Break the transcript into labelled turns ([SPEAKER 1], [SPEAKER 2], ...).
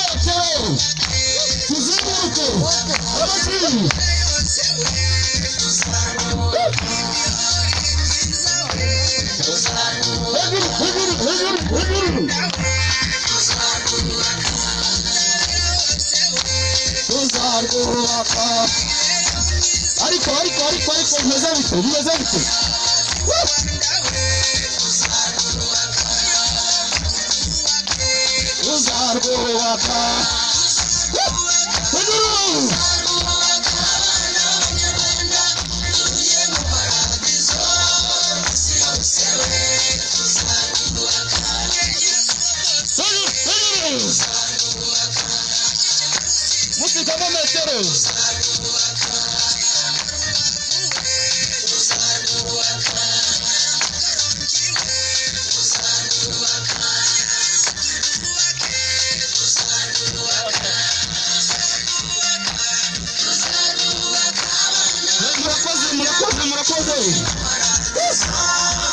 [SPEAKER 1] Metero tuzenguruke amajwi. Hejuru, hejuru, hejuru, hejuru. Tuzarwubaka. Ariko, ariko, ariko, ariko bimeze bite? Bimeze bite? Tuzarwubaka. Hejuru. Hejuru, hejuru. Musigamo metero. Murakoze, murakoze, murakoze.